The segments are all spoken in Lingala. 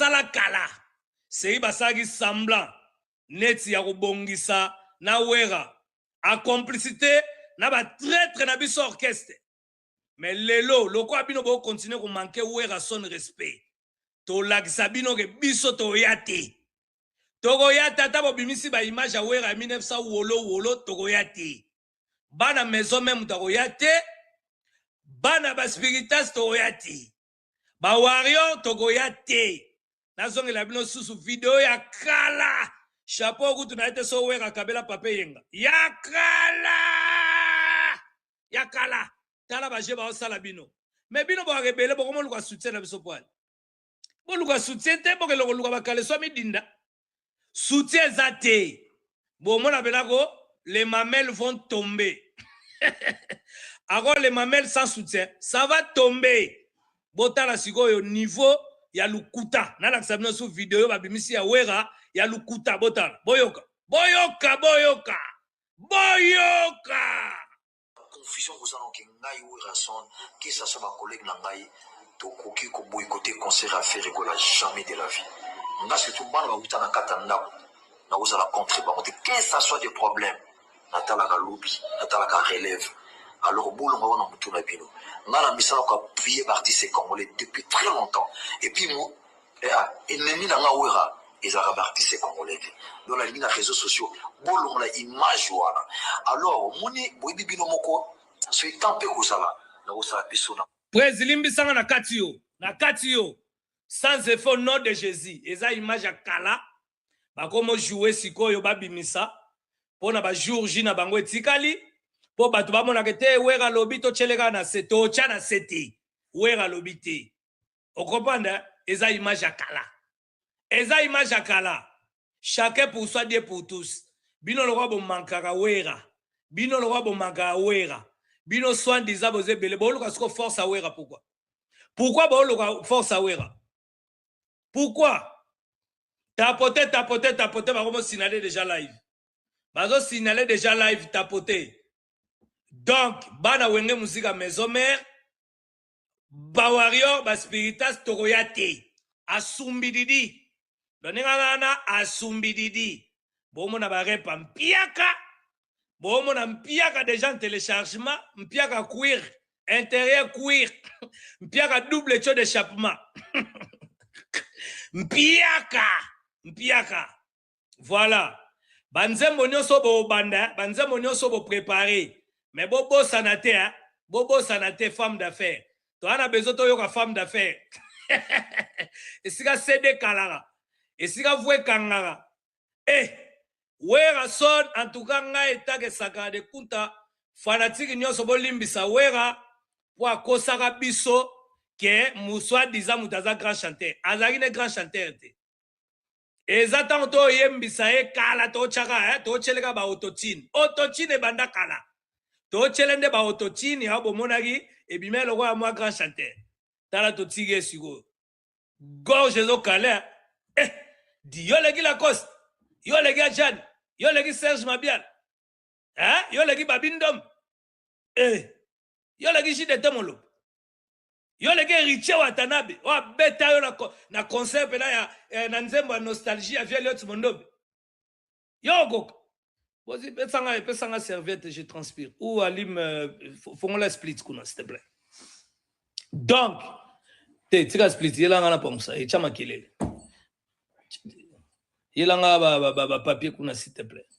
Basala kala. Sei basalaki semblant neti ya kobongisa na Wera en complicité na ba traitre na biso orchestre. Mais lelo lokola bino bo continuer ko manquer Wera son respect, tolakisa bino ke biso toya te. Tokoya te ata bobimisi ba image ya Wera ya 1900 wolo wolo, tokoya te. Bana maison meme tokoya te. Bana ba spiritas tokoya te. Ba warrior tokoya te. Nazongela bino susu video ya kala. Chapeau kutu na ete so Wera kabela pape yenga. Ya kala! Ya kala. Tala ba jeu ba osala bino. Mais bino ba rebelle boko moluka soutien na biso poil. Boluka soutien te bokele koluka ba kaleso midinda. Soutien eza te. Bomona pena ko les mamelles vont tomber. Ako les mamelles sans soutien, ça va tomber. Botala sikoyo niveau ya lukuta. Nalakisa bino su video babimisi ya Wera ya lukuta. Botala, boyoka. Boyoka, boyoka. Boyoka. Confusion koza na ke ngai Werrason, que ça soit ba collègues na ngai, tokoki ko boycotter concert ya Ferre Gola jamais de la vie. Nga surtout bana bawuta na kati ya ndako, nakozala contre bango te, que ça soit des problèmes, natalaka lobi, natalaka relève. Alors bolonga wana mutu na bino. Nga na misala ko appuyer ba artistes congolais depuis très longtemps. Et puis ennemi na nga Werra ezalaka ba artistes congolais te. Donc nalingi na réseaux sociaux bolongola image wana. Alors omoni boyebi bino moko soki temps mpe kozala nakosala biso na Prez limbisanga na kati yo, na kati yo sans effet au nom de Jésus. Eza image ya kala bakomo jouer sikoyo babimisa pona ba jour J na bango etikali po bato bamonaka te Wera lobi to tcheleka na se to tcha na se te Wera lobi te. O comprendre? Eza image ya kala. Eza image ya kala. Chacun pour soi, Dieu pour tous. Bino lokwa bo mankaka Wera. Bino lokwa bo mankaka Wera. Bino soin disant boze bele. Boluka siko force à Wera pourquoi? Pourquoi boluka force à Wera? Pourquoi? Tapoter, tapoter, tapoter, bakomo signaler déjà live. Bazo signaler déjà live, tapoter. Donc, bana wenge musique à maison mère, ba warrior, ba spiritas, tokoya te. Asumbi didi. Loninga wana asumbi didi. Bomona ba repa mpiaka. Bomona mpiaka déjà en téléchargement, mpiaka cuir, intérieur cuir, mpiaka double tuyau d'échappement. Mpiaka, mpiaka. Voilà. Banzembo nyonso bo banda, banzembo nyonso bo préparer. Mais bo bosana te, hein. Bo bosana te femme d'affaires. Toi na besoin to yoka femme d'affaires. Esika CD kalara. Esika voué kangara. Eh, Wera son en tout cas ngai etake saka de kunta fanatique nyonso bolimbisa Wera po akosaka biso ke muswa disant mutu aza grand chanteur. Azalaki ne grand chanteur te. Eza tango to yembisa ye kala to chaka, eh, to cheleka ba autotune. Autotune ebanda kala. To chele nde ba autotune ya bomonaki ebima eloko ya mwa grand chanteur. Tala to tige sikoyo. Gorge ezo kale. Eh, di yo leki Lacoste, yo leki Ajani, yo leki Serge Mabiala. Eh, yo leki Babindom. Eh, yo leki JDT Molo. Yo leki Héritier Watanabe, wa beta yo na concert pena ya, na nzembo ya nostalgie ya Vieux Elliot Mondobe. Yo okoka. Bozi, pesanga, pesanga serviette, je transpire. Ou alim, fongola split kuna, s'il te plaît. Donc, te, tika split, yelanga na pangusa, echa makelele. Yelanga ba papier kuna, s'il te plaît.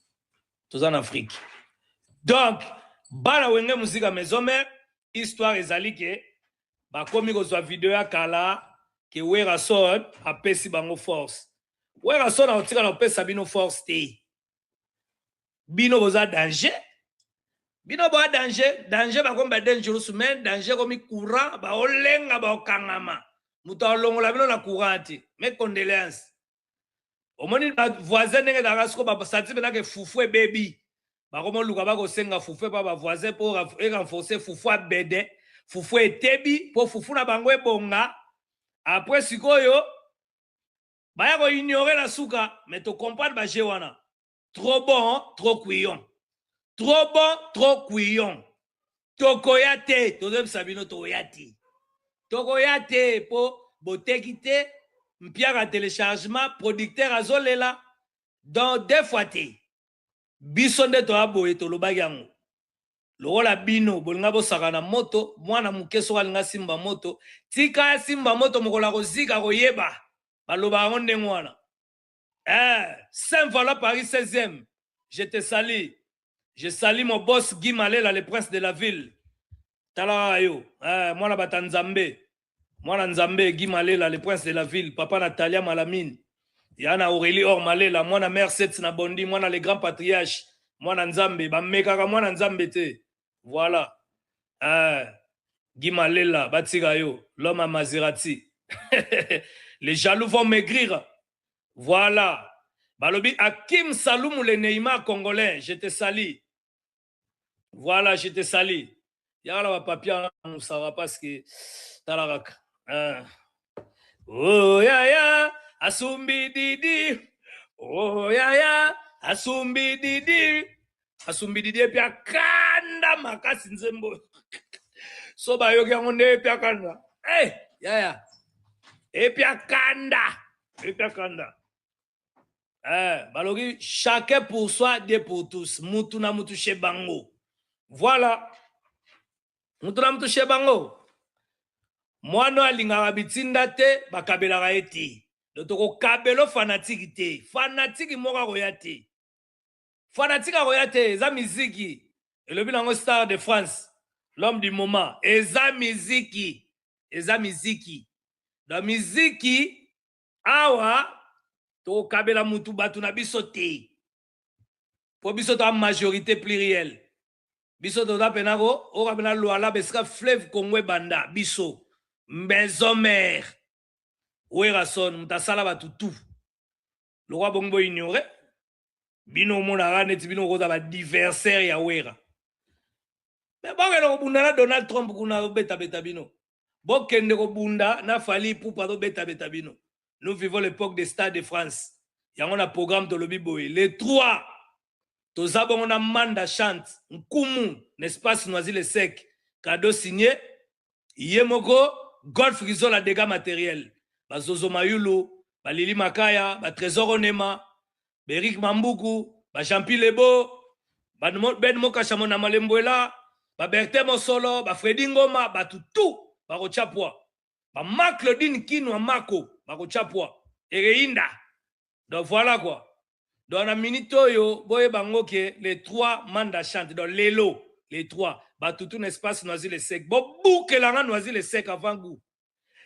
Toza en Afrique. Donc, bana wenge musique maison mère, histoire ezali ke bakomi kozwa video ya kala ke Werrason apesi bango force. Werrason akotika na kopesa bino force te. Bino boza danger. Bino boza danger, danger bakomi ba dangerous men, danger komi courant, ba olenga ba okangama. Moto alongola bino na courant te. Mes condoléances. Omoni ba voisin ndenge ezalaka siko ba senti pena ke fufu ebebi. Bakomo luka bako senga fufu pa ba voisin po e renforcer fufu abede, fufu etebi po fufu na bango ebonga. Après sikoyo baya ko ignorer na suka, mais to comprendre ba jeu wana. Trop bon, trop couillon. Trop bon, trop couillon. Tokoya te, tozobisa bino tokoya te. Tokoya te po boteki te. Mpiaka téléchargement, producteur azolela. Donc deux fois te. Biso nde toya boye, tolobaki yango. Lokola bino bolinga bosaka na moto, mwana moke soki alinga simba moto, tika asimba moto, mokolo akozika koyeba. Baloba yango ndenge wana. Eh, Saint-Valois, Paris 16e. Je te salue. Je salue mon boss Guy Malela, le prince de la ville. Tala yo, eh, mwana bata Nzambe. Mwana Nzambe Guy Malela, le prince de la ville. Papa Natalia Malamine. Yana Aurélie Or Malela, mwana mère Sets na Bondi, mwana le grand patriarche. Mwana Nzambe, ba mekaka mwana Nzambe te. Voilà. Eh, Guy Malela, batika yo, l'homme à Maserati. Les jaloux vont maigrir. Voilà. Balobi Akim Saloum le Neymar congolais, je te salue. Voilà, je te salue. Yala ba papier musara parce que talaraka. Hein. Oh ya ya, asumbi didi. Oh ya ya, asumbi didi. Asumbi didi epi akanda makasi nzembo. So bayoki yango nde epi akanda. Eh, ya ya. Epi akanda. Epi akanda. Eh, balobi chacun pour soi, Dieu pour tous. Mutu na mutu chez bango. Voilà. Mutu na mutu chez bango. Mwana alingaka bitinda te, bakabelaka ye te. Donc tokokabelo fanatique te. Fanatique moko akoya te. Fanatique akoya te, eza miziki. Elobi nango Star de France, l'homme du moment. Eza miziki. Eza miziki. Donc miziki awa tokabela mutu bato na biso te. Po biso toa majorité plurielle. Biso toza pena ko oka pena Lualaba esika fleuve Congo ebanda biso. Maison mère. Werrason mutu asala bato tout. Lokwa bongo bo ignorer. Bino omonaka neti bino okoza ba diversaire ya Wera. Mais bokende kobunda na Donald Trump kuna obetabeta bino. Bokende kobunda na Fally Ipupa obetabeta bino. Nous vivons l'époque des Stades de France. Yango na programme tolobi boye. Les trois toza bongo na Manda chante Nkumu n'est-ce Noisy le sec cadeau signé ye moko Golf Rizola dégâts matériels bazozo Mayulu balili Makaya ba Trésor Onema Beric Mambuku ba Jean-Pierre Lebo ba Ben Mokasha na Malembwela ba Bertin Mosolo ba Freddy Ngoma ba tout bakotia poids ba Marc Claudine Kinwa Mako bakotia poids Ereinda. Donc voilà quoi. Donc na minute oyo boye bango ke les trois Manda chante. Donc lelo les trois ba tout un espace Noisy le sec. Bo boukelanga Noisy le sec avant goût.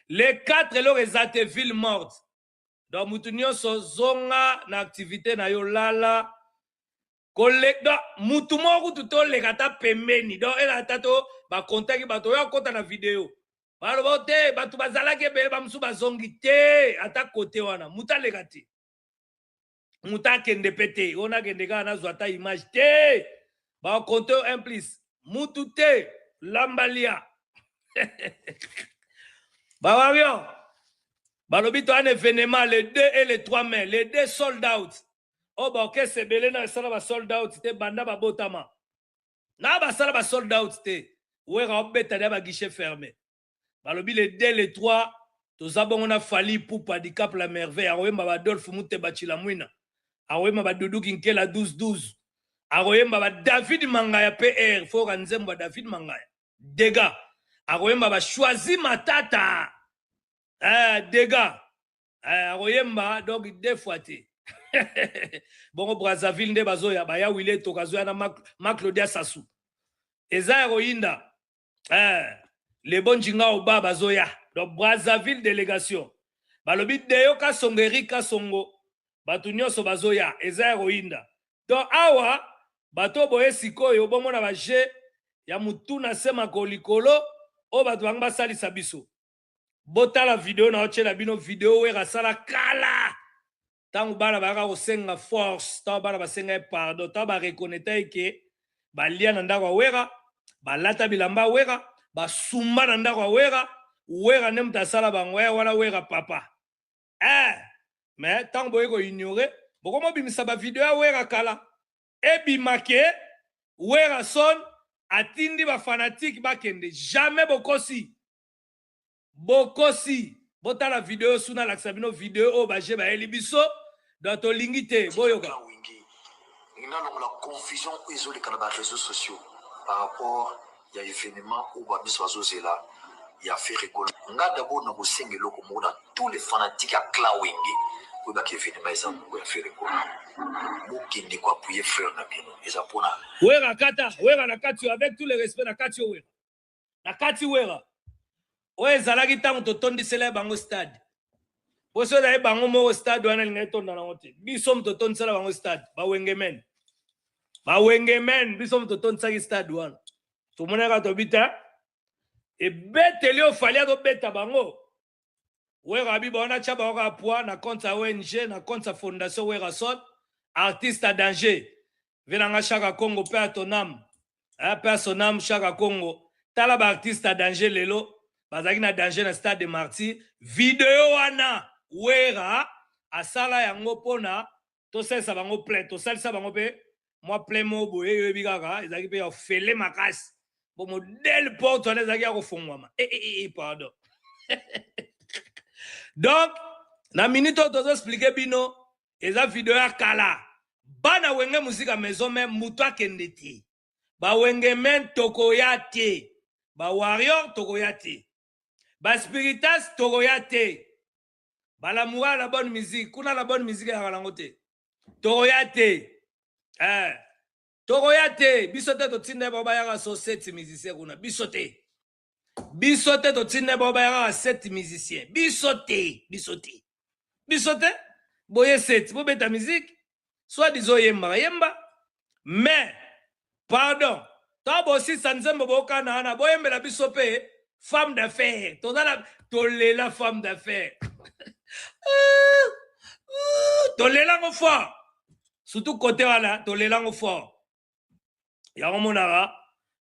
Les quatre eloko eza te ville morte. Donc mutu nyonso zonga na activité na yo lala kole donc mutu moko kutu toleka ata pembeni. Donc ela ata to ba contacti bato oyo akota na video. Baloba te bato bazalaki ebele ba mosusu bazongi te ata kote wana mutu aleka te. Mutu akende pe te oyo nakende kaka nazwa ata image te. Ba compte un plus mutu te lambalia. Ba warrior balobi to un événement le 2 et le 3 mai, les deux sold out. Oh ba orchestre ebele na sala ba sold out te banda ba botama. Na ba sala ba sold out te. Wera obeta dia ba guichet fermé. Balobi le 2 le 3 toza bongo na Fally Ipupa du Cap la merveille akoyemba ba Adolphe Muteba Chilamwina. Akoyemba ba Doudou Kinkela 12 12. Akoyemba ba David Mangaya PR foka nzembo ya David Mangaya. Dégâts. Akoyemba ba Choisi Matata. Dégâts. Akoyemba donc deux fois te. Bongo Brazzaville nde bazoya baya Willy Tokazoya na Marc Claudia Sassou. Eza ya koyinda. Le bon Jinga Oba bazoya. Donc Brazzaville délégation. Balobi Deyo Kasongo Eric Kasongo bato nyonso bazoya eza ya koyinda. Donc awa bato boye sikoyo bomona ba jeu ya mutu na se makolo likolo oyo bato bango basalisa biso. Botala video na otiela bino video Wera asala kala. Tango bana bayaka kosenga force, tango bana basenga ye pardon, tango ba reconnaître ye ke balia na ndako ya Wera, balata bilamba Wera, basumba na ndako ya Wera, Wera nde moto asala bango, wana Wera papa. Mais tango boye ko ignorer, bokoma bimisa ba video ya Wera kala. Ebima ke Wera son atindi ba fanatique bakende. Jamais bokosi. Bokosi. Botala video su nalakisa bino video oyo baje bayeli biso. Donc tolingi te boyoka. Nalongola confusion oyo ezoleka na bareseaux sociaux par rapport ya événement oyo bamiso bazozela ya Ferre Gola. Nga d'abord nakosenga eloko moko na tous les fanatiques ya clan Wenge, oyebaka événement eza moko ya Ferre Gola, bokende koappuyer frère na bino, eza mpona Wera kata Wera na kati, avec tout le respect, na kati yo Wera, na kati Wera oyo ezalaki ntango totondisela bango stade. Poso ezali bango moko, stade wana elingai etonda nango te. Biso moto totondisela bango stade, bawengemen, bawengemen, biso moto totondisaki stade wana. Tomonaka tobi te ebeteli oyo Fally azobeta bango. Wera abi bango natya bango kaka poids na compte ya ONG, na compte ya Fondation Werrason, artiste à danger. Venanga Chaka Congo, paix à ton âme, paix à son âme. Chaka Congo, tala baartiste à danger lelo bazalaki na danger na Stade de Martyr. Video wana Wera asala yango mpona tosalisa bango plein, tosalisa bango mpe mwa plein moko boye. Oyebi kaka ezalaki mpe ya ofele makasi bo modèle porte wana ezalaki ya kofungwama. E, e, e, pardon. Donc na minute oyo tozoexpliquer bino, eza video ya kala. Bana Wenge Musica Maison Mère, moto akende te. Bawenge men tokoya te, bawarrior tokoya te, baspiritas tokoya te, balamuka la bonne musique kuna, la bonne musique eyaka nango te. Tokoya te, eh. Tokoya te. Biso te totinda bango bayaka so sept musicien kuna. Biso te, biso te totinda bango bayaka sept musicien. Biso te, biso te, biso te. Boye sept, bobeta musique, soit disant oyembaka yemba, mais pardon, to bosisa nzembo bokana wana, boyembela biso mpe femme d'affaires. Tozala tolela femme d'affaires, tolelango fort, surtout côté wana tolelango fort. Yango monaka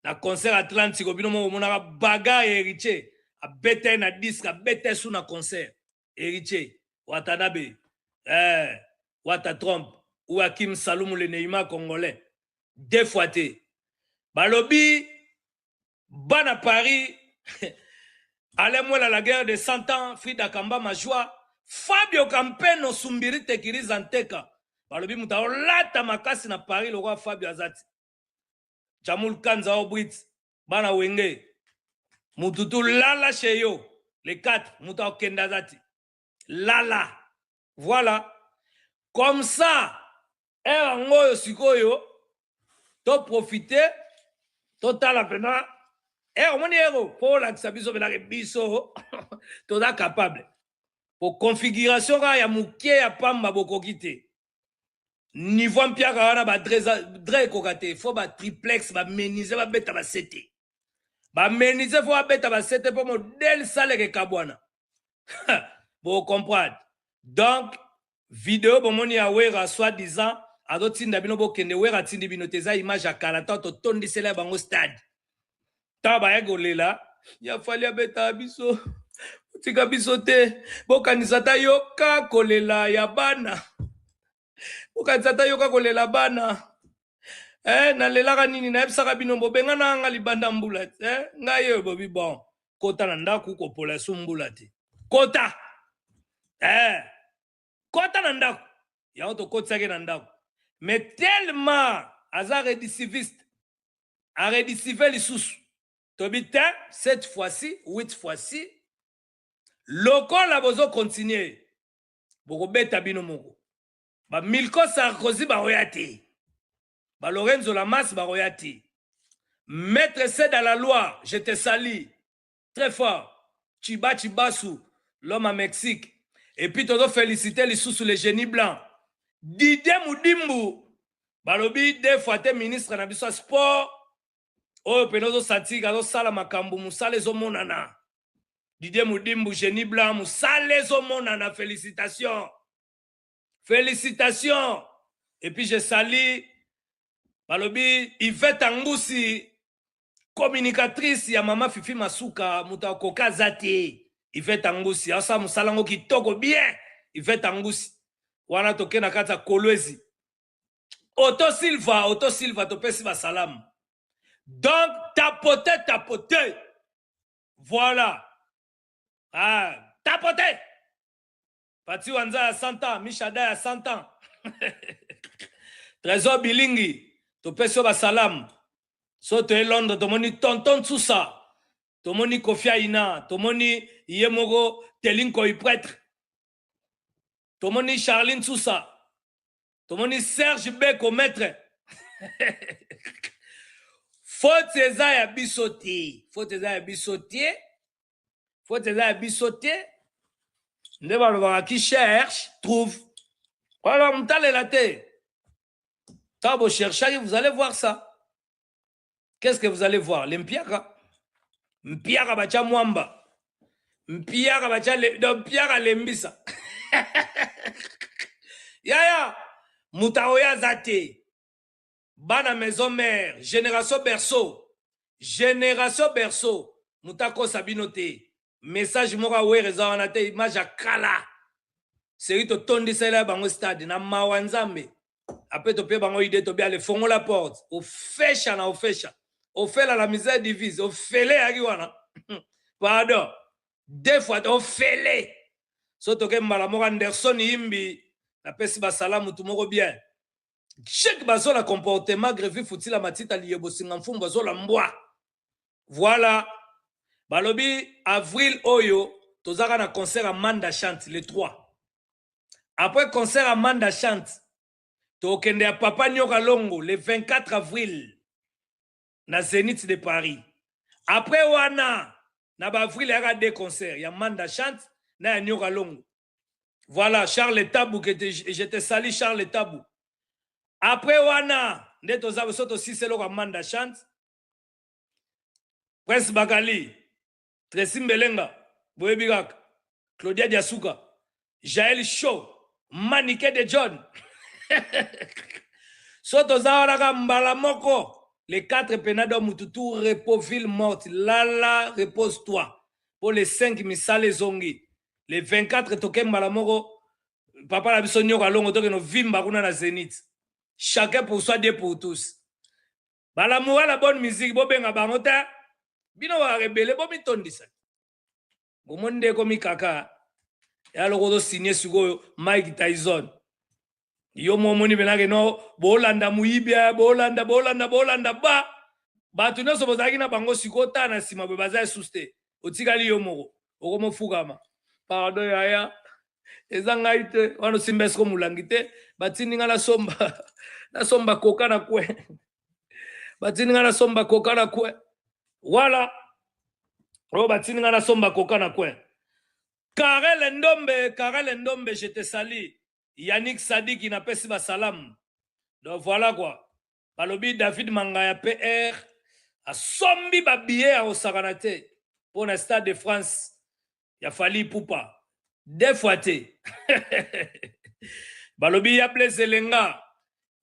na concert Atlantique, bino moko omonaka bagarre. Héritier abeta ye na disque, abeta ye su na concert. Héritier Watanabe, Wata Trump ou Hakim Salumu, le Neymar congolais, deux fois te. Balobi bana Paris, Alain Mwela, la guerre de 100 ans, Frida Kamba Majoi, Fabio Campeno Sumbiri Tekiriza Nteka. Balobi moto aolata makasi na Paris lokwa Fabio azati. Jamul Kanza Obrit, bana Wenge. Mututu lala chez yo. Les quatre, moto akenda azati. Lala. Voilà. Comme ça, ere yango oyo sikoyo toprofite, totala mpena ere omoni ero mpo olakisa biso mpenake biso toza capable. Po configuration kaka ya moke ya pamba bokoki te. Niveau mpiaka wana, badre ekoka te. Faut batriplex, bamenuisier babeta basete, bamenuisier faut babeta basete mpo modèle saleke ekabwana, bocomprendre. Donc video bomoni ya Wera, soit disant azotinda bino bokende, Wera atindi bino te. Eza image ya kala, ntango totondisela bango stade, ntango bayaki kolela ya Fally abetaka biso, tika biso te. Bokanisa ta yoka kolela ya bana, bokanisa ta yoka kolela bana. Nalelaka nini? Nayebisaka bino bobengana nga libanda mbula te. Ngai oyo bobi bon, kota na ndako, kopola esu mbula te. Kota, kota na ndako. Yango tokotisaki na ndako, mais tellement aza récidiviste, arécidive lisusu, tobi te cette fois-ci, huit fois-ci, lokola bozocontinue, bokobeta bino moko. Bamilko Sarkozy bakoya te, balorenzo Lamas bakoya te. Maître C dans la loi, je te salue très fort. Chiba Chibasu, l'homme à Mexique. Et puis tozo féliciter lisusu le génie blanc Didier Mudimbu. Balobi deux fois te, ministre na biso ya sport oyo pene ozosantika, azosala makambo, mosala ezomonana. Didier Mudimbu, génie blanc, mosala ezomonana. Félicitation, félicitations. Et puis je salue, balobi, Yvette Angusi, communicatrice ya mama Fifi Masuka. Moto akoka aza te. Yvette Angusi asala mosala yango kitoko bien. Yvette Angusi wana, toke na kati ya Kolwezi. Oto Silva, Oto Silva, topesi basalamu. Donc tapote, tapote, voilà. Ah. Tapote. Pati Wanza ya 100 ans, Mishada ya 100 ans. Trésor Bilingi, topesi yo basalamu. So toye Londres, tomoni Tonton Tsusa, tomoni Kofi Aina, tomoni ye moko Telinkoy prêtre. Tomoni Charline Tsusa, tomoni Serge Beko maître. Faute eza ya biso te, faute eza ya biso te. Faute eza ya biso te. Nde balobaka qui cherche trouve. Voilà, mutalela te. Quand vous cherchez, vous allez voir ça. Qu'est-ce que vous allez voir? Lempiaka. Mpiaka bacha mwamba. Mpiaka bacha le, donc mpiaka lembisa. Yaya, mutaoya zate. Bana maison mère, génération berceau. Génération berceau. Mutakosa bino te. Message moko awere eza wana te, image ya kala. Seri totondisela bango stade na mawa Nzambe. Après tope bango idée tobi ale fongola porte. Ofesha na ofesha. Ofela la misère divise. Ofele yaki wana. Pardon. Deux fois ofele. So toke mbala moko Anderson Yimbi napesi basalamu tu moko bien. Chek bazola comportement grevi futila matita liyebo singa mfumbu bazola mbwa. Voilà. Balobi avril oyo tozaka na concert à Manda Chante le 3. Après concert à Manda Chante, tokende ya Papa Nyoka Longo le 24 avril na Zénith de Paris. Après wana na ba avril yaka deux concerts ya Manda Chante na ya Nyoka Longo. Voilà Charles Tabou que te, je te salue Charles Tabou. Après wana nde toza so tosisi eloko ya Manda Chante. Prince Bakali, Tracy Mbelenga, boyebi kaka, Claudia Diasuka, Jaël Show, Manike de John. So toza wana kaka mbala moko les 4 pena do mutu tout repos ville morte lala repose toi pour les 5 misala ezongi les 24 toke mbala moko papa na biso nyoka longo toke no vimba kuna na Zénith, chacun pour soi, Dieu pour tous. Balamuka la bonne musique bobenga bango ta bino ba rebelle bomitondisa bomoni nde ekomi kaka ya loko ozosinye sikoyo Mike Tyson yo momoni penake no bolanda moyibi aya bolanda bolanda bolanda ba bato nyonso bozalaki na bango sikoyo ta na nsima boye baza lisusu te otikali yo moko okomofukama pardon yaya eza ngai te wana osimba esiko molangi te batindi ngai nasomba nasomba koka na kwe batindi ngai nasomba koka na kwe wala oyo batindi ngai nasomba koka na kwe. Karel Ndombe, Karel Ndombe, je te salue. Yannick Sadiki napesi ba salam. Donc voilà quoi. Balobi David Mangaya PR asombi ba billets ya kosakana te mpo na Stade de France ya Fally Ipupa deux fois te. Balobi ya Blaise Elenga,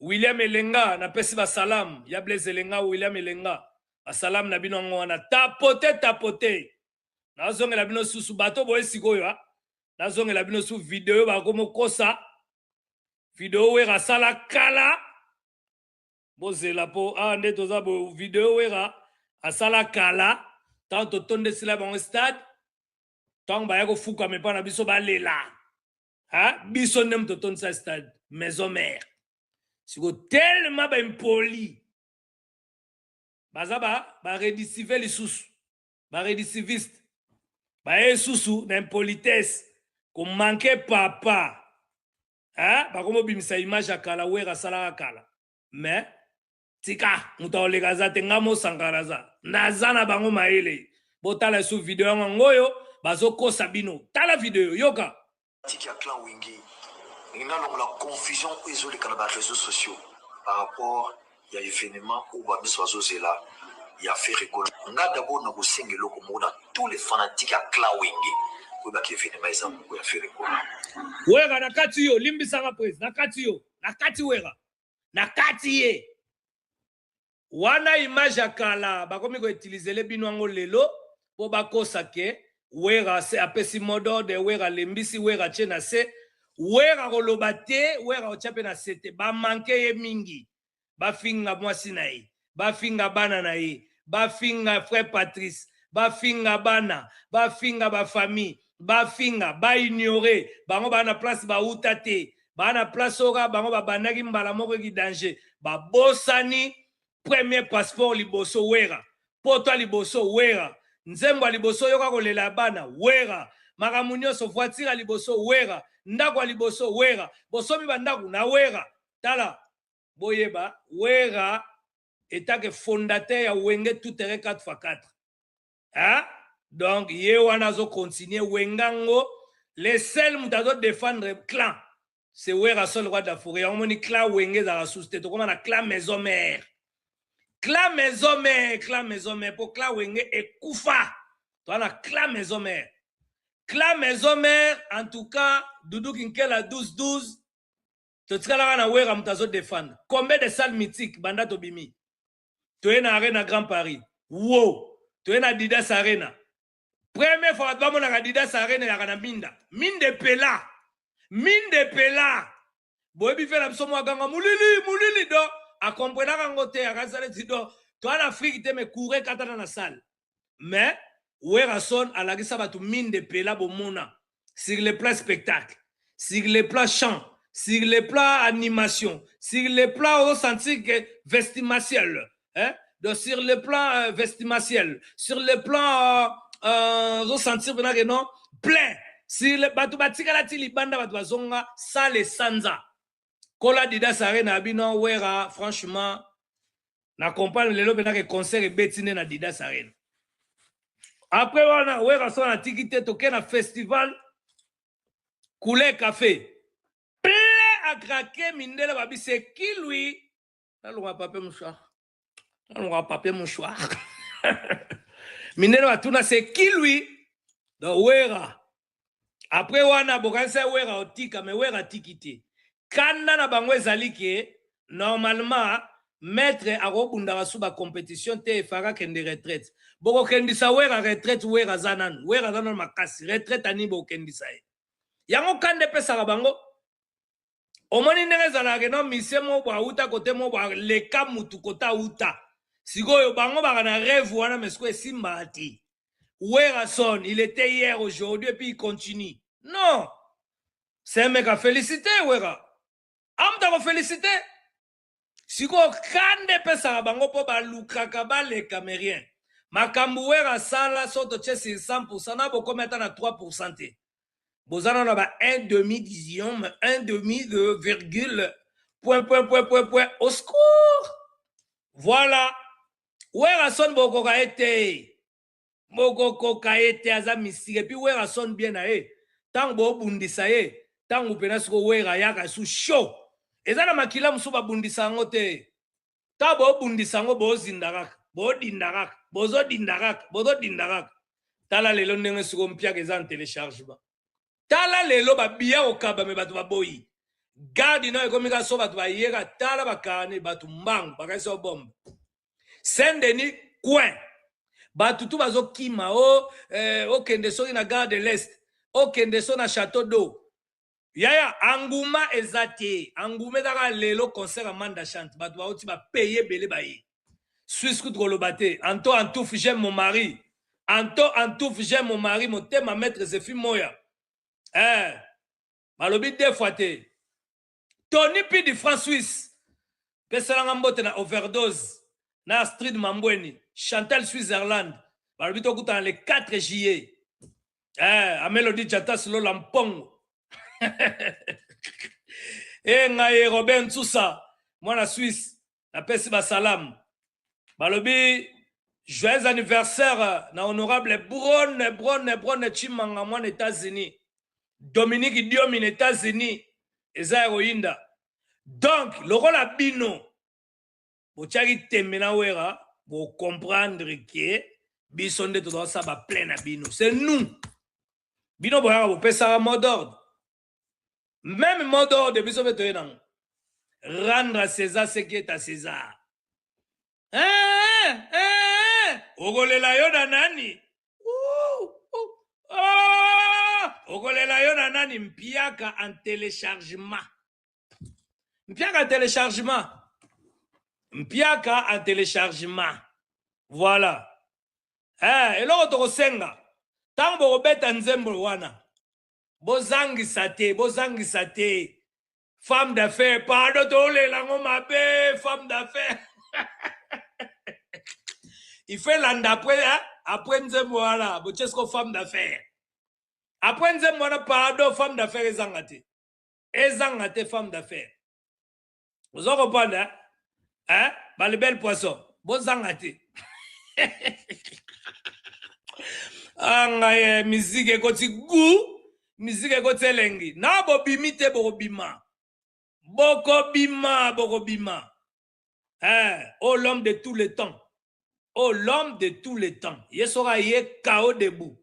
William Elenga napesi ba salam ya Blaise Elenga, William Elenga ba salam na bino yango wana tapote tapote. Nazongela bino susu bato boye sikoyo nazongela bino su video bakomokosa video wera asala kala bozela po awa nde toza bo video wera asala kala ntango totondesila bango stade ntango baya kofukama epai na biso balela ha biso nde moto totondisa stade maison mère siko tellement baimpoli baza ba baredisive lisusu baredisiviste baye susu na impolitesse komanke papa hein bakomobimisa image ya kala wera asalaka kala mais tika moto akoleka aza te nga mosankara aza naza na bango mayele botala esu video yango yango oyo bazokosa bino tala video yoka. Tiki ya clan Wenge ndenge nalongola confusion oyo ezoleka na ba réseaux sociaux par rapport ya événement oyo ba miso bazozela ya Ferre Gola. Nga d'abord nakosenga eloko moko na tous les fanatiques ya clan Wenge oyebaka événement eza moko ya Ferre Gola. Wera na kati yo limbisanga prise na kati yo na kati wera na kati ye wana image ya kala bakomi koutilizele bino yango lelo mpo bakosa ke wera se apesi mot d'ordre wera alembisi wera atie na se wera koloba te wera otya mpe na se te bamanke ye mingi bafinga mwasi na ye bafinga bana na ye bafinga frère Patrice bafinga bana bafinga bafamille. Bafinga, baignore bango, baa na place bauta te, baa na place oyo kaka bango babandaki mbala moko eki danger. Babosani premier passeport liboso Wera, poto ya liboso Wera, nzembo ya liboso yoka kolela ya bana Wera, makambo nyonso, voiture ya liboso Wera, ndako ya liboso Wera, bosomi bandako na Wera. Tala, boyeba Wera etake fondateur ya Wenge tout terrain 4x4, hein? Donc ye wana azo continuer Wengango. Le seul moto azo défendre clan, c'est Wera seul, roi de la forêt. Yango moni clan Wenge ezalaka susu te, tokóma na clan maison mère, clan maison mère, clan maison mère, mpo clan Wenge ekufa. Toza na clan maison mère, clan maison mère. En tout cas, Dudu Kinkela 12 12, totikalaka na Wera moto azodefendre. Combien de salles mythiques banda tobimi? Toye na Arena Grand Paris, wo toye na Adidas Arena. Première fois bato bamonaka Adidas Arena eyaka na minda, minda epela, minda epela. Boyebi ve na biso mwa ganga molili molili do akomprenaka yango te, akasala ti do toa na Afrique te, mais courant ekatana na salle. Mais Werason alakisa bato minda epela. Bomona sur le plan spectacle, sur le plan chant, sur le plan animation, sur le plan osentir que vestimentiel, hein? Donc sur le plan vestimentiel, sur le plan ozosentir mpena ke non, plein sur le bato batikala ti libanda, bato bazonga sale sanza kola Adidas Arena ya bino. Wera, franchement, na comprendre lelo mpena ke concert ebeti nde na Adidas Arena. Après wana, Wera so natiki te, toke na festival Couleur Café, plein à craquer. Mindele babi: "C'est qui, lui?" Nalonga papier mouchoir, nalonga papier mouchoir. Mindele batuna: "C'est qui, lui?" Donc Wera, après wana bokanisa Wera otika, mais Wera atiki te. Kanda na bango ezali ke normalement maître akobundaka su bacompétition te, efaka kende retraite. Bokokendisa Wera retraite? Wera aza nanu, Wera aza nanu makasi. Retraite ani bokendisa ye? Yango kanda epesaka bango. Omoni ndenge ezalaka no misie moko bo awuta kote moko bo aleka mutu kote awuta. Sikoyo bango baka na rêve wana, mais sikoyo esimbaka te. Werason, il était hier, aujourd'hui et puis il continue. Non, c'est un mec à féliciter. Wera amuta koféliciter. Sikoyo kanda epesaka bango mpo balukaka baleka, mais rien. Makambo Wera asala, so totie sur 100, na bokomi ata na 3 te. Boza nano ba 1 demi dixième, 1 demi de virgule, point point point point point, au secours. Voilà, Werason, bokoka ye te, bokokoka ye te, aza mystique. Et puis Werason bien na ye, ntango bobundisa ye, ntango mpena siko Wera ayaka su chaud. Eza na makila mosusu babundisa yango te. Ntango bobundisa yango, bozinda kaka, bodinda kaka, bozodinda kaka, bozodinda kaka. Tala lelo ndenge siko mpiaka eza en téléchargement. Tala lelo babiya kokaba, me bato baboyi garde no ekomi kaka so bato bayeka. Tala bakarne, bato mbangu bakasi o bombe Saint Denis coin, bato tu bazokima o okende soki na gare de l'Est, okende so na Château d'eau. Yaya, anguma eza te, anguma ezaka lelo. Concert ya Manda Chante, bato bauti bapaye ebele baye. Suisse kutu koloba te. Anto Antouf, j'aime mon mari. Anto Antouf, j'aime mon mari. Motema maître Zefi Moya, balobi deux fois te. Tony P du France Suisse, pesalanga mbote na Overdose na Astrid Mambweni, Chantal Switzerland. Balobi tokutana le 4 juillet. Amelodi Jatas Lola Mpongo e ngai Robert Ntsusa, mwana Suisse, napesi basalamu. Balobi joyeux anniversaire na honorable Brone Brone Brone Chimanga, mwana États-Unis, Dominique Diomi na États-Unis. Eza ya koyinda. Donc lokola bino botiaki tembe na Wera, bocomprendre ke biso nde tozosala baplein na bino. C'est nous. Bino boyaka bopesaka mot d'ordre, même mot d'ordre biso mpe toye nango: rendre à César ce qui est à César. Eh, eh, okolela yo na nani? Ah, okolela yo na nani? Mpiaka en téléchargement, mpiaka en téléchargement, mpiaka en téléchargement. Voilà. Eloko tokosenga. Ntango bokobeta nzembo wana, bozangisa te, bozangisa te. Femme d'affaires, pardon, tolela yango mabe, femme d'affaires. Il faut elanda après, hein? Après nzembo wana, botie siko femme d'affaires. Après nzembo wana, pardon, femme d'affaires ezanga te. Ezanga te femme d'affaires. Ozo comprendre, hein? Hein? Ba les belles poissons, bozanga te. Ah ngai eh, musique ekoti goût, musique ekoti elengi. Na bobimi te bokobima. Bokobima, bokobima. Eh, oh l'homme de tous les temps. Oh l'homme de tous les temps. Ye soka ye KO debout.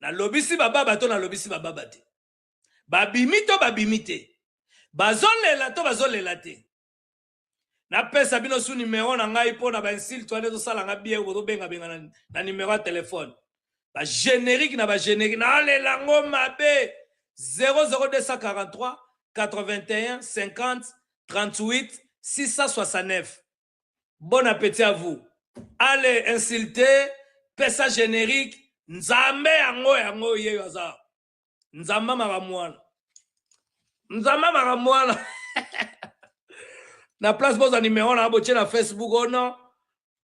Nalobisi bababa to nalobisi bababa te. Babimi to babimi te. Bazolela to bazolela te. Napesa bino su numero na ngai mpo na ba insulte wana ezosala nga bien, bozobenga benga na, na numero ya telefone. Ba generique na ba generique nalela ngo mabe. 00243 81 50 38 669. Bon appétit à vous. Allez insulter, pesa générique, nzambe yango yango yeyo aza. Nzamba makambo wana. Nzamba makambo wana. Na place boza numero na botie na Facebook oh non.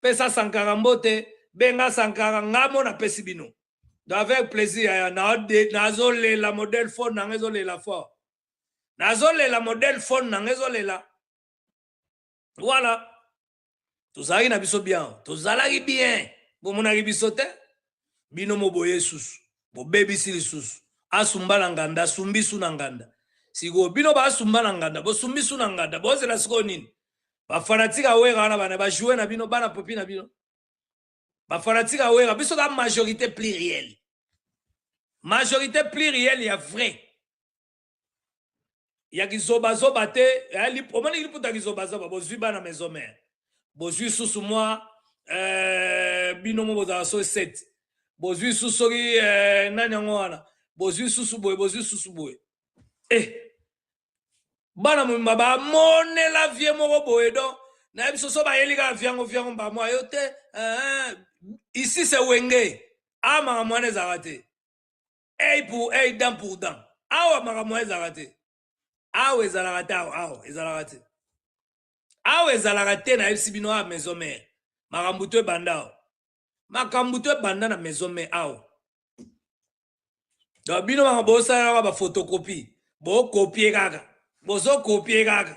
Pesa Sankara mbote, benga Sankara ngamo na pesi bino. Donc avec plaisir ya na nazolela modèle phone na ngezolela fort. Nazolela modèle phone na ngezolela. Voilà. Tozalaki na biso bien, tozalaki bien. Bomonaki biso te. Bino moboye susu, bobebisi lisusu. Asumba na nganda, asumbi su na nganda. Sikoyo bino basumba na nganda, bosumbi su na nganda, bozela sikoyo nini? Ba fanatique ya Wera wana bana ba jouer na bino, bana popi na bino. Ba fanatique ya Wera, biso ta majorité plurielle. Majorité plurielle ya vrai. Ya kizobazoba te, omoni liputa kizobazoba, bozwi bana maison mère. Bozwi susu mwa bino mo bozala so 7. Bozwi susu soki nani yango wana. Bozwi susu boye, bozwi susu boye. Bana mobimba bamonela vie moko boye donc na biso so bayeli kaka viango viango mba mwa yo te. Ici c'est Wenge. Ah makambo wana ezalaka te. Œil pour œil, dent pour dent. Awa makambo wana ezalaka te. Awa ezalaka te, awa, awa ezalaka te. Awa ezalaka te, nayebisi bino awa maison mère. Makambo to ebanda awa. Makambo to ebanda na maison mère awa. Donc bino makambo bosalaka ba photocopie. Bokopie kaka. Bozokopie kaka.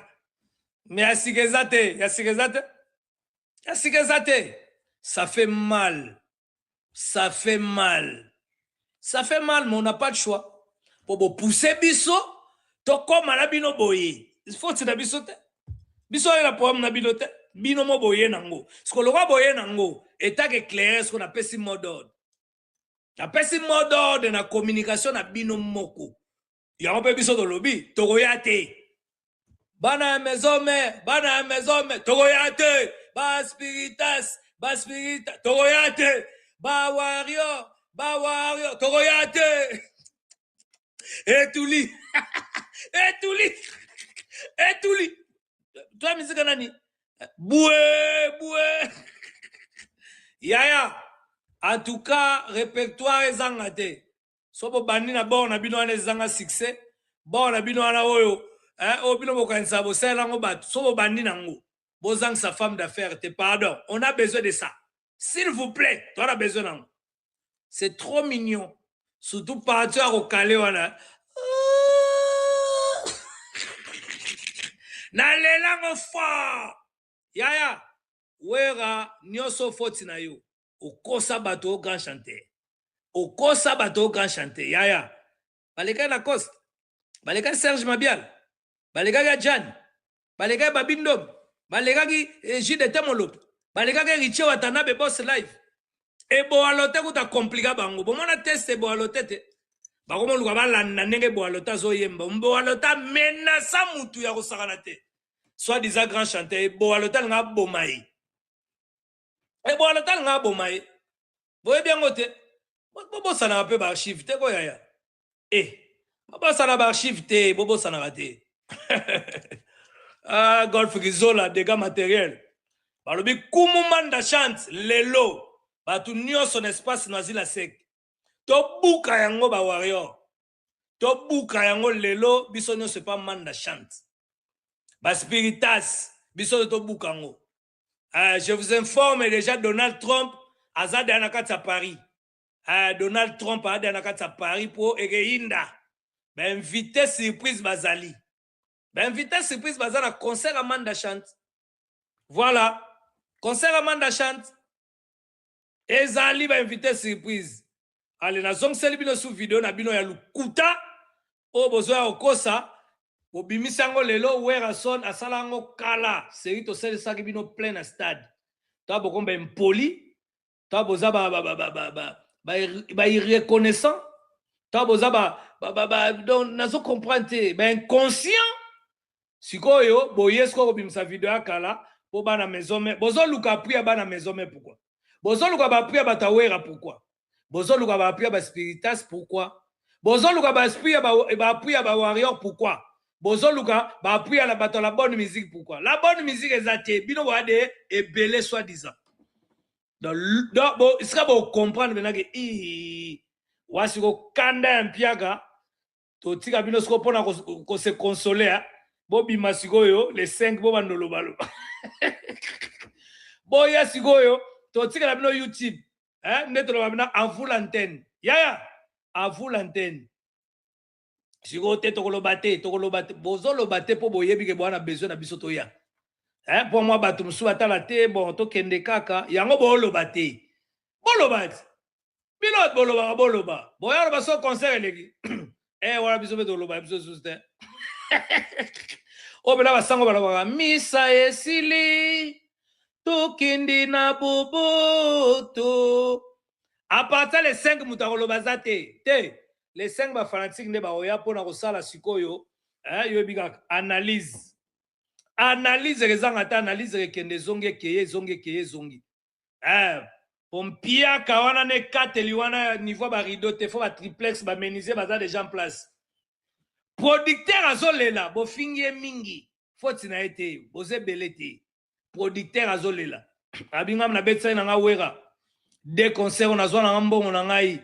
Mais ya sika eza te, ya sika eza te. Ya sika eza te. Ça fait mal. Ça fait mal. Ça fait mal, mais on n'a pas de choix. Po bo pousser biso, tokoma na bino boye. Il faut tina biso te. Biso la problème na bino te. Bino mo boye nango. Siko lokwa boye nango, état que clair ce qu'on appelle si mot d'ordre. Napesi mot d'ordre na communication na bino moko. Yango pe biso tolobi, tokoya te. Bana ya maison mère, bana ya maison mère, tokoya te. Ba spiritas, ba spirita, tokoya te. Ba warrior, ba warrior, tokoya te. Etuli. Etuli. Etuli. Toi musique nani? Boué, boué. Yaya, en tout cas, répertoire ezanga te. So bobandi na bord na bino wana ezanga succès, bord na bino wana oyo, hein, oyo bino bokanisa bosalela yango bato, so bobandi nango, bozangisa femme d'affaires te, pardon, on a besoin de ça. S'il vous plaît, toi on a besoin nango. C'est trop mignon. Surtout parti ya kokale wana. Nalelango fort. Yaya, Wera nyonso foti na yo. Okosa bato au grand chanteur. Okosa bato au grand chanteur. Yaya, balekaki na Coste. Balekaki Serge Mabiala. Balekaki Adjani. Balekaki Babindom. Balekaki JDT Molopo. Balekaki Richie Watanabe Boss Live. Eboalote kuta komplika bango. Bomona test eboalote te. Bakomoluka balanda ndenge eboalote azoyemba. Eboalote amenasa mutu ya kosakana te. Soit disant grand chanteur, eboalote alinga aboma ye. Eboalote alinga aboma ye. Boyebi yango te. Bobosanaka mpe ba archive te ko yaya. Bobosana ba archive te, bobosanaka te. Ah, Golf Kizola, dégâts matériels. Balobi Kumu Manda chante lelo. Batu nyonso na espace Noisy la sec. Tobuka yango ba warrior. Tobuka yango lelo biso nyonso epa Manda chante. Ba spiritas biso tobuka yango. Je vous informe déjà Donald Trump aza deya na kati ya Paris. Donald Trump aza deya na kati ya Paris po ekeyinda. Ba invité surprise bazali. Ba invité surprise baza na concert ya Manda chante. Voilà. Concert ya Manda chante. Ezali ba invité surprise. Ale nazongiseli bino su video na bino ya lukuta oyo bozoya kokosa bobimisi yango lelo. Werrason asala yango kala, seri tosalisaki bino plein na stade. To bokomba impoli, to boza ba ba ba ba ba ba ba, ba irreconnaissant, to boza ba ba ba, ba donc nazo comprendre te, ba inconscient. Sikoyo boye sikoyo kobimisa video ya kala po bana maison mère bozoluka appui ya bana maison mère. Pourquoi bozoluka ba appui ya bato ya Wera? Pourquoi bozoluka ba appui ya ba spiritas? Pourquoi bozoluka ba appui ya ba appui ya ba warrior? Pourquoi bozoluka ba appui ya bato ya la bonne musique? Pourquoi la bonne musique eza te? Bino boya de ebele soi disant. Donc bo esika bocomprendre mpenza ke wasi kokanda ya mpiaka. Totika bino sikoyo mpona kose consoler. Bobima sikoyo le 5, bobanda olobaloba, boya sikoyo totikela bino YouTube nde toloba bino à vous l'antenne, yaya, à vous l'antenne. Sikoyo te tokoloba te, tokoloba te, bozoloba te mpo boyebi ke bwana besoin na biso toya mpo mwa bato mosusu batala te. Bon, tokende kaka yango, booloba te, boloba te, bino bolobaka, boloba, boya loba so concert eleki wana biso mpe toloba biso susu te. Oyo mpena basango balobaka misa esili, tokindi na boboto. À partir le 5, moto akoloba aza te te. Le 5, bafanatike nde baoya mpona kosala sikoyo yoyebi kaka analyse. Analyse ezanga te, analyse ekende, ezongi, ekeye, ezongi, ekeye, ezongi. Po mpiaka wana na ekateli wana niveau barideau te, faut batriplex, bamenuisier baza déjà en place. Producteur azolela, bofingi ye mingi, foti na ye te, boza ebele te. Producteur azolela, abingami, nabetisaki na nga Wera de concert, nazwa na nga mbongo na ngai,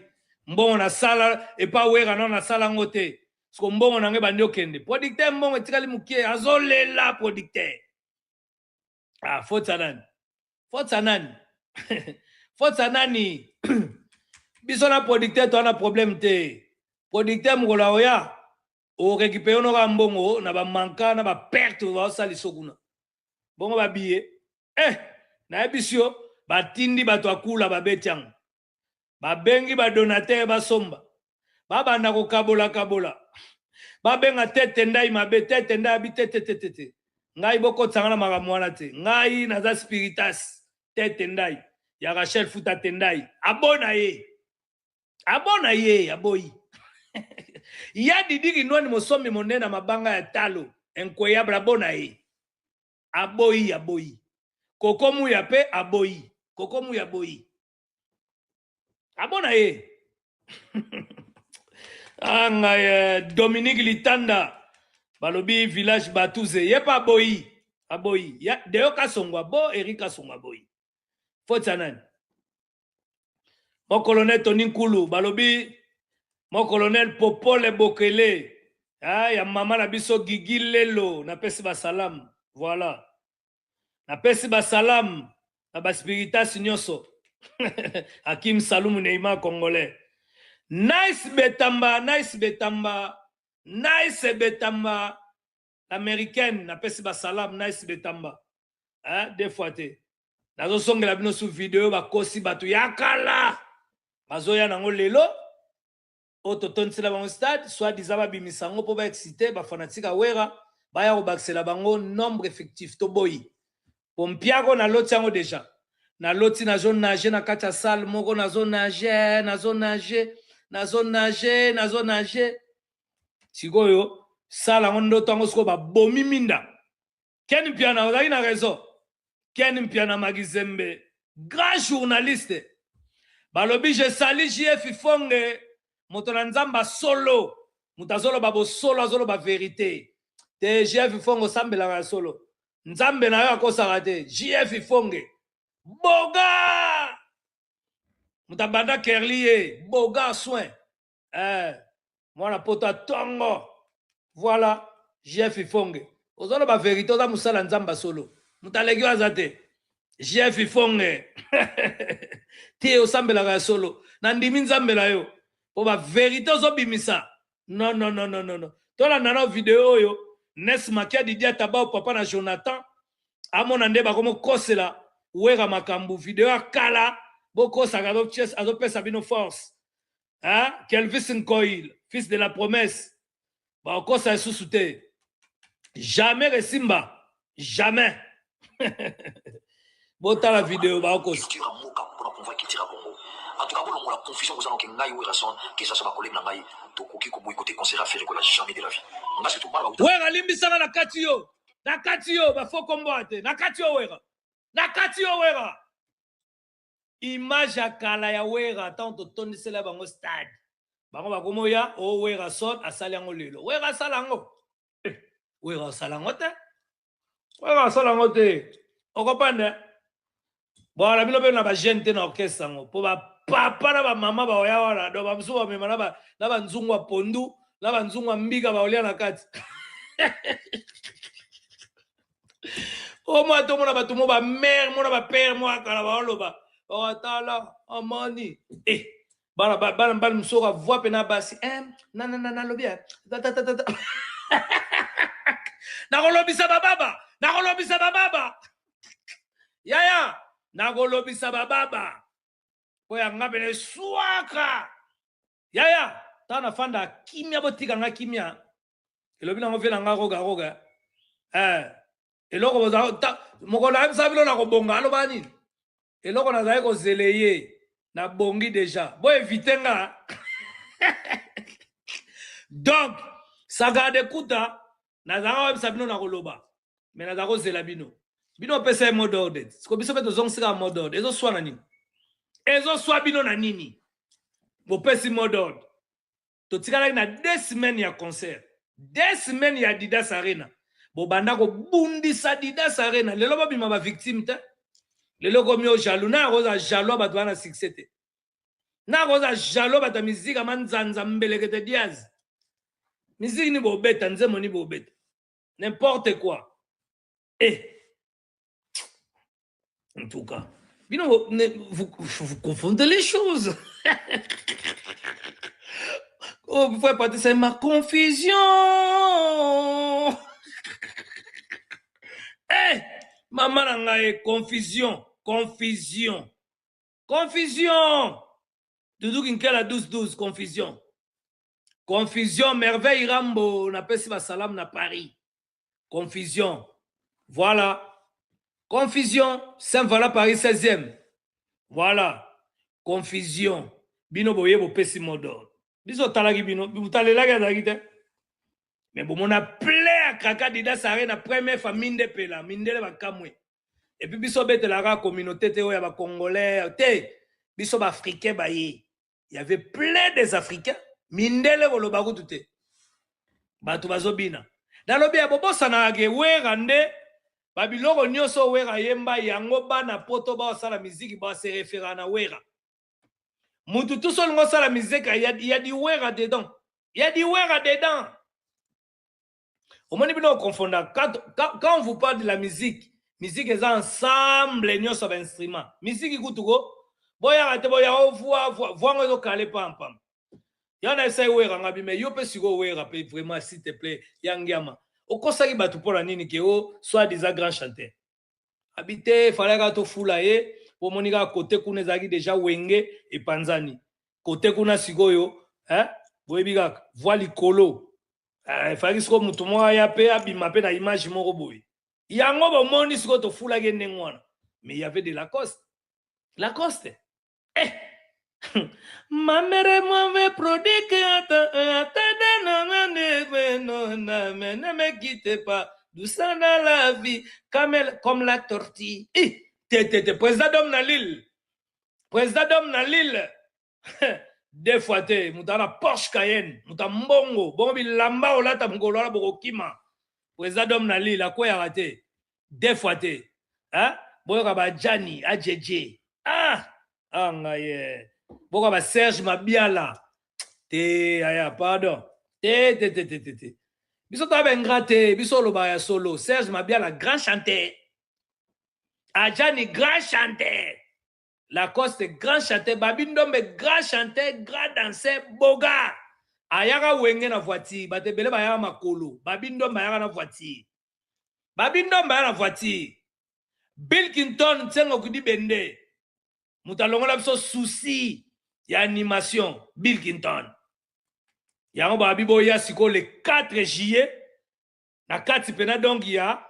mbongo nasala epa Wera nano nasala yango te. Siko mbongo na ngai bandi okende. Producteur, mbongo etikali mokie, azolela producteur. Ah, foti ya nani? Foti ya nani? Foti ya nani? Biso na producteur toza na problème te. Producteur, mokolo aoya orécupérer noka mbongo na bamanka na baperte baosalisa kuna. Bongo babiye nayebisi yo, batindi bato akula, babeti yango, babengi badonateur, basomba, babanda kokabola-kabola, babenga tete ndai mabe, tete ndai abi te te te te te, ngai bokotisanga na makambo wana te, ngai naza spiritas. Tete ndai ya Rachel Futa te, ndai abona ye, abona ye, aboyi ya Didi Kinwani, mosombi monene na mabanga ya talo incroyable, abona ye, aboyi, aboyi. Koko Muya mpe aboyi, Koko Muya aboyi, abona ye. Ah, ngai Dominique Litanda, balobi village Batuze, ye mpe aboyi, aboyi. Deyo Kasongo abo, Erik Kasongo aboyi. Foti ya nani? Mo colonel Tony Nkulu, balobi mo colonel Popole Bokele, ah, ya mama na biso Gigi Lelo, napesi basalamu. Voilà, napesi basalamu na baspiritas nyonso. Hakim Salumu Neymar congolais, Nice Betamba, Nice Betamba, Nice Betamba l'américaine, napesi basalamu. Nice Betamba, hein, deux fois te. Nazosongela bino su video bakosi bato ya kala, bazoya nango lelo oyo totondisela bango stade, soit disant babimisa yango mpo baexciter bafanatike ya Wera, baya kobakisela bango nombre effectif. Toboyi po mpiako. Naloti yango déjà, naloti nazonage na kati ya salle moko, nazonage, nazonage, nazonage, nazonage. Sikoyo sala yango ndoto yango, sikoyo babomi minda. Ken Mpiana ozalaki na raison. Ken Mpiana Magizembe, grand journaliste, balobi je sali JF Fonge, moto na Nzambe solo, moto azoloba bosolo, azoloba vérité te. JF Fonge, osambelaka ya solo, Nzambe na yo akosaka te. JF Fonge boga. Moto abanda Kerly ye boga soin eh, mwana poto atongo. Voilà JF Ifonge, ozoloba verite, oza mosala nzambe solo, moto aleki yo aza te. JF Ifonge te, osambelaka ya solo, nandimi nzambe na yo mpo ba verite ozobimisa. Non, non, non, non, non. Tolanda na video oyo Nes Makia Didier Tabao, papa na Jonathan, amona nde bakomokosela Wera makambo. Video ya kala bokosaka, azopesa bino force, hein? Kelvis Nkoil, fils de la promesse, bakokosa lisusu te, jamais resimba, jamais. Botala video bakokosa. Culture ya mboka mpona promouvoir culture ya Congo. En tout cas, bolongola confusion boza noke. Ngai Werrason, que ça soit bacollègue na ngai, tokoki koboycotter concert ya Ferre Gola, jamais de la vie. Nga surtout bana bauta Wera, limbisanga na kati yo, na kati yo bafo kombo te, na kati yo Wera, na kati yo Wera. Image ya kala ya Wera ntango totondisela bango stade, bango bakomoya o Werrason asali yango lelo. Wera asala yango eh, Wera asala yango te, Wera asala yango te, okopande bona bino mpe na bajeune te na orchestre yango, mpo bapapa na bamama baoya wana. Donc bamosusu bamema na banzungu ya pondu na banzungu ya mbika, baolia na kati. Omwa tomona bato mo bamare mo na bapere mo akala baoloba baotala amoni eh, bana bana bana mosusu bavoi mpe na basi eh, nalobi tatatata, nakolobisa bababa, nakolobisa bababa yaya, nakolobisa bababa mpo yanga pene eswaka yaya. Ntango nafanda kimia, botika nga kimia. Elobi nango vie na nga roga roga eh, eloko mokolo ayebisa bino na kobonga, aloba nini? Eloko nazali kozele ye, nabongi déjà, boevite nga. Donc Sakara de Kuta, nazalaka koyebisa bino na koloba, me nazala kozela bino. Bino opesa ye mot d'ordre, siko biso mpe tozongisika mot d'ordre. Ezoswa na nini? Ezoswa bino na nini? Bopesi mot d'ordre, totikalaki na 2 semaines ya concert, 2 semaines ya Adidas Arena. Bobanda kobundisa Adidas Arena, lelo bobima bavictime te. Lelo komi o jaloux na akozala jaloux, bato bana succès te, na akozala jaloux. Bato ya miziki manzanza mbelekete diaz, miziki ni bobeta, nzembo ni bobeta, n'importe quoi eh. En tout cas, bino vous, vous confondez les choses. Oh, vous pouvez partir, c'est ma confusion. Eh, mama na ngai, confusion, confusion, confusion. Dudu Kinkela 12 12, confusion. Confusion, Merveille Rambo, napesi ba salam na Paris. Confusion. Voilà. Confusion, Saint-Voilà Paris 16e. Voilà. Confusion. Bino boye bopesi mot d'ordre. Biso talaki bino, butalelaki azalaki te. Mais bomona plein ya kraka Adidas Arena, première fois minde pela, mindele bakamwe. Et puis biso betelaka communauté te oyo ya ba Congolais te. Biso ba Africains baye. Il y avait plein des Africains. Mindele koloba kutu te. Bato bazobina. Nalobi ya bobosanaka ke Wera nde babiloko nyonso Wera yemba yango, bana poto baosala miziki base référer na Wera. Mutu tu so olingi osala miziki, ya di Wera dedans, ya di Wera dedans. Omoni bino okonfonda quand on vous parle de la musique. Musique eza ensemble nyonso ya bainstrument. Musique kutu ko boyaka te, boyaka ovoi voi voango ezokale pampam. Ya na esai Wera nga bime yo mpe sikoyo Wera mpe vraiment, s'il te plaît, ya ngiama, okosaki bato mpo na nini ke o soit disant grand chanteur abi te? Efalaki kaka tofula ye po omoni kaka kote kuna ezalaki déjà Wenge epanzani kote kuna sikoyo, eh? Boyebi kaka voi likolo eh, efalaki sikoyo motu moko aya mpe abima mpe na image moko boye. Yango bomoni sikoyo tofulaki ye ndenge wana. Mais il y avait de Lacoste, Lacoste eh. Ma mère m'avait prodigue, ne me quitte pas, doucement dans la vie, comme, comme la tortue. Eh, te, te, te, président d'homme na Lille, président d'homme na Lille, deux fois te, moto na Porsche Cayenne, moto mbongo, bongo bilamba olata mokolo wana bokokima. Président d'homme na Lille, akweyaka te, deux fois te. Hein? Boyoka bajani, ajeje. Ah, ah ngai. Boka ba Serge Mabiala. Te aya pardon. Te te te te te te. Biso to ba ingrat te, biso loba ya solo. Serge Mabiala grand chanteur. Adjani grand chanteur. Lacoste grand chanteur, Babi Ndombe grand chanteur, grand danseur, boga. Ayaka wenge na voiture, bato ebele bayaka makolo. Babi Ndombe ayaka na voiture. Babi Ndombe ayaka na voiture. Bill Clinton Nsengo Kudi Bende. Moto alongola biso souci ya animation Bill Clinton. Yango babi boya sikoyo le 4 juillet na kati pena donc ya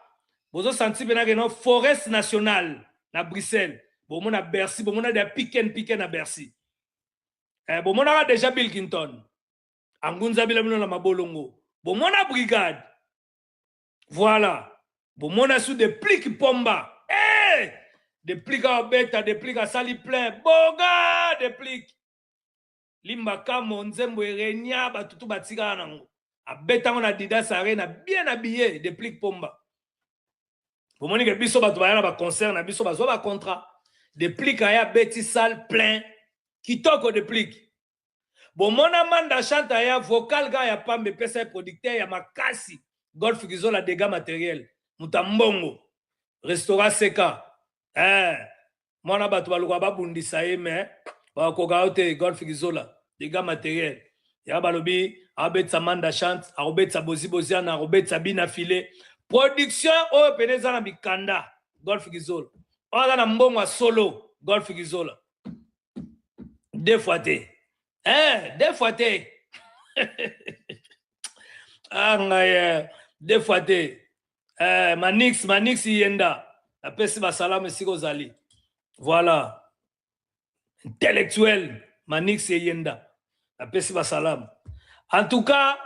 bozo sentir pena que non forest nationale na Bruxelles bomona Bercy bomona dia piken piken na Bercy eh, bomonaka déjà Bill Clinton angunza bila bino na mabolongo bomona brigade voilà bomona su de plique pomba eh de plique abeta de plique asali plein boga de plique Limba Kamo nzembo erenia bato tu batikala nango abetango na Adidas Arena bien habillé Deplick Pomba bomoni ke biso bato baya na ba concert na biso bazwa ba contrat Deplick aya abeti salle plein kitoko Deplick bomona Manda chante aya vocal kaka ya pamba epesa ye producteur ya makasi Golf Kizola dégâts matériel moto ya mbongo restaurant seka eh mwana bato baluka babundisa ye me bakoka yo te golf kizola dega materiel ya balobi abetisa manda chante akobetisa bozi boziana akobetisa bina file production oyo pene eza na mikanda golf kizola oyo aza na mbongo ya solo golf kizola deux fois te eh, deux fois te ah ngai eh, deux fois te eh, manix manix yenda napesi basalamu esika ozali voilà intellectuel manix eyenda napesi basalamu en tout cas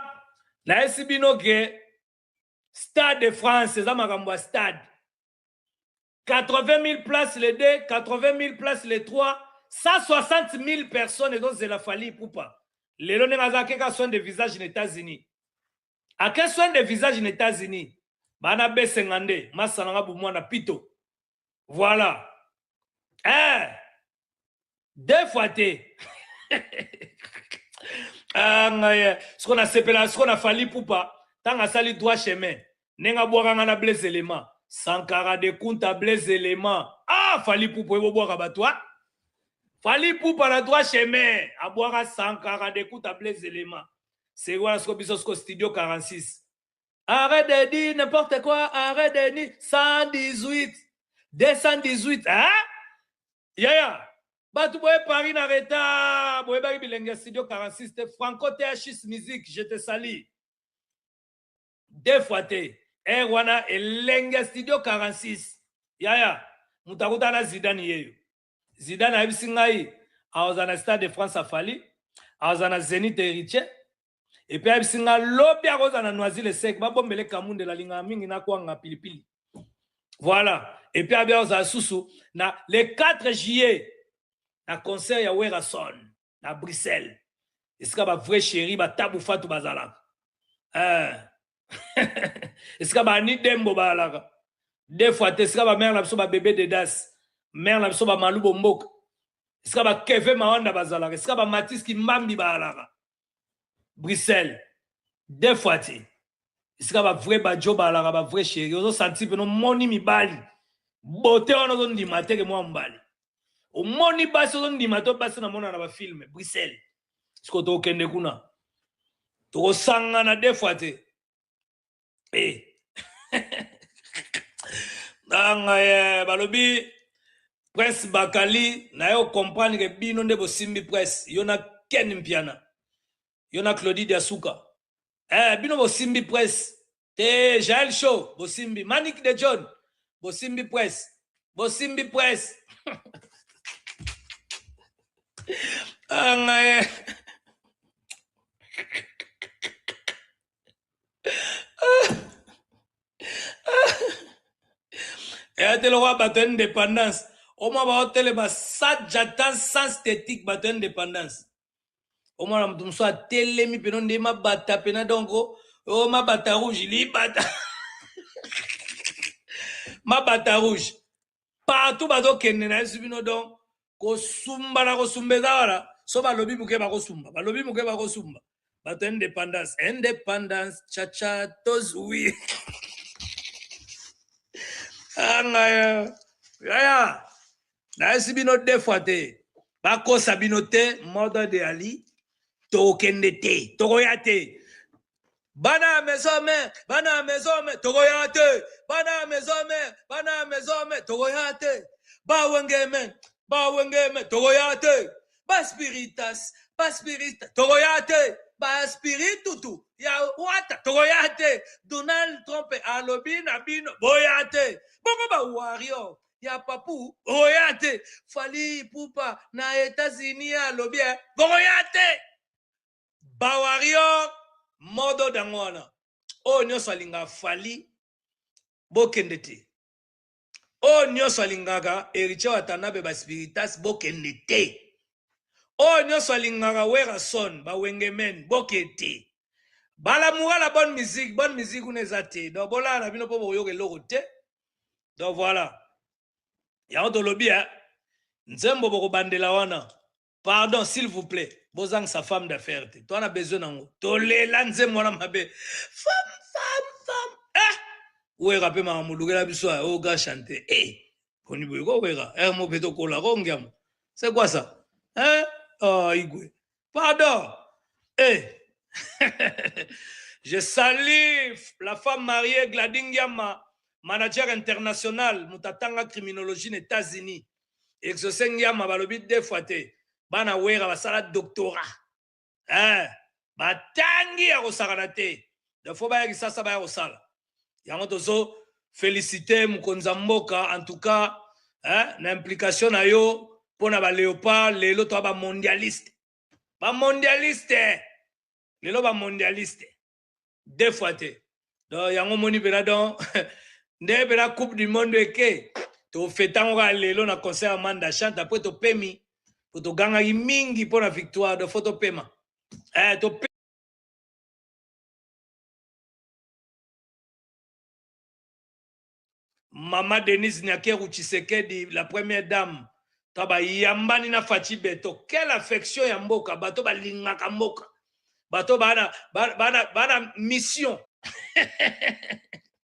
nayesi bino ke stade de france eza makambo ya stade 80 000 places le 2 80 000 places le 3 160 000 personnes ezozela Fally Ipupa lelo ndenge aza akeka soin de visage na États-Unis ake soin de visage na États-Unis bana besenga nde masala nga bumwana pito voilà eh deux fois te ah ngai eh. siko nasepela siko na Fally Ipupa ntango asali droit chemin ndenge abwaka nga na Blaise Element Sankara de Kunta Blaise Element ah Fally Ipupa oyo bobwaka bato ah Fally Ipupa na droit chemin abwaka Sankara de Kunta Blaise Element seri wana siko biso siko studio 46 arrête de dire n'importe quoi arrête de dire 118 218 hein yaya bato boye paris na retard boyebaki bilenge ya studio 46 te franco ths musique je te salue deux fois te heure wana elenge ya studio 46 yaya moto akutana na zidane yeyo zidane ayebisi ngai akozala na stade de france afali akozala na zenith héritier epuis ayebisi ngai lobi akozala na noisy le sec babombele kamundela alingaka mingi nakwanga pilipili voilà epuis abi akozala susu na le 4 juillet na concert ya werrason na bruxelles esika ba vrai chéri batabu fatu bazalaka eh. esika baani dembo bazalaka deux fois te esika bamare na biso babebe dedas mare na biso bamalu bomboka esika bakeve mawanda bazalaka esika bamatis kimbambi bazalaka bruxelles deux fois te esika bavrai bajo bazalaka bavrai chéri ozosanti mpena omoni mibali bote wana ozondima teke mwa mobali omoni basi ozondima to basi namona na bafilme bruxelles sikoyo tokokende kuna tokosangana deux fois te e nanga ye balobi prince bakali na yo comprendre ke bino nde bosimbi presse yo na ken mpiana yo na claudie diasuka eh, bino bosimbi presse te jael show bosimbi manik de john bosimbi presse bosimbi presse anga ye eya te lokola bato ya indépendance omwa baotelema sajatan sans esthétique bato ya indépendance omwana moto mosusu atelemi pena nde mabata pena donc o oh, mabata rouge libata mabata rouge partout bazokende na yesu bino donc. Kosumba na kosumba eza wana. So balobi moke bakosumba, balobi moke bakosumba. Bato independance, independance, chacha tozwi. Anga yaya, nayesi bino deux fois te. Bakosa bino te, mode de Ali, tokende te, tokoya te. Bana ya maison mère, bana ya maison mère, tokoya te. Bana ya maison mère, bana ya maison mère, tokoya te. Ba wenge men, ba wenge men, tokoya te. Ba spiritas, ba spiritas, tokoya te. Ba spiritutu ya wata, tokoya te. Donald Trump alobi na bino, boya te. Bongo ba warrior ya papu, boya te. Fally Ipupa na États-Unis alobi, boya te. Ba warrior modo dango wana. Oyo nyonso alingaka Fally, bokende te. Oyo nyonso alingaka Héritier Watanabe ba spiritas, bokende te. Oyo nyonso alingaka Werrason ba wengemen, bokende te. Balamuka la bonne musique, bonne musique kuna eza te. Donc bolala na bino mpo boyoka eloko te. Donc voilà. Yango tolobi nzembo bokobandela wana. Pardon, s'il vous plaît, bozangisa femme d'affaires te. Toi na besoin nango. Tolela nzembo wana mabe. Femme, femme, femme. Eh! Wera pe mama mulukela biso ya oga chanter. Eh! Boni boye ko wera. Eh mo beto kola ko ngiamo. C'est quoi ça? Hein? Oh, Igwe. Pardon. Eh! Je salue la femme mariée Gladys Ngiama, manager international, mutatanga criminologie aux États-Unis. Exaucé Ngiama balobi deux fois te. Bana wera basala doctorat. Eh, batangi ya kosakana te. Donc faut baya kisasa baya kosala. Yango tozo féliciter mokonzi ya mboka en tout cas, hein, na implication na yo pona ba léopard lelo to ba mondialiste. Ba mondialiste. Lelo ba mondialiste. Deux fois te. Donc yango moni pena donc nde pena Coupe du monde eke to fetango ka lelo na concert Amanda chante après to pemi po to gangaki mingi pour la victoire de photo pema. Eh to Mama Denise Nyakeru Tshisekedi, la première dame, taba yambani na Fatshi Beto. Quelle affection ya mboka, bato ba lingaka mboka. Bato bana bana bana mission.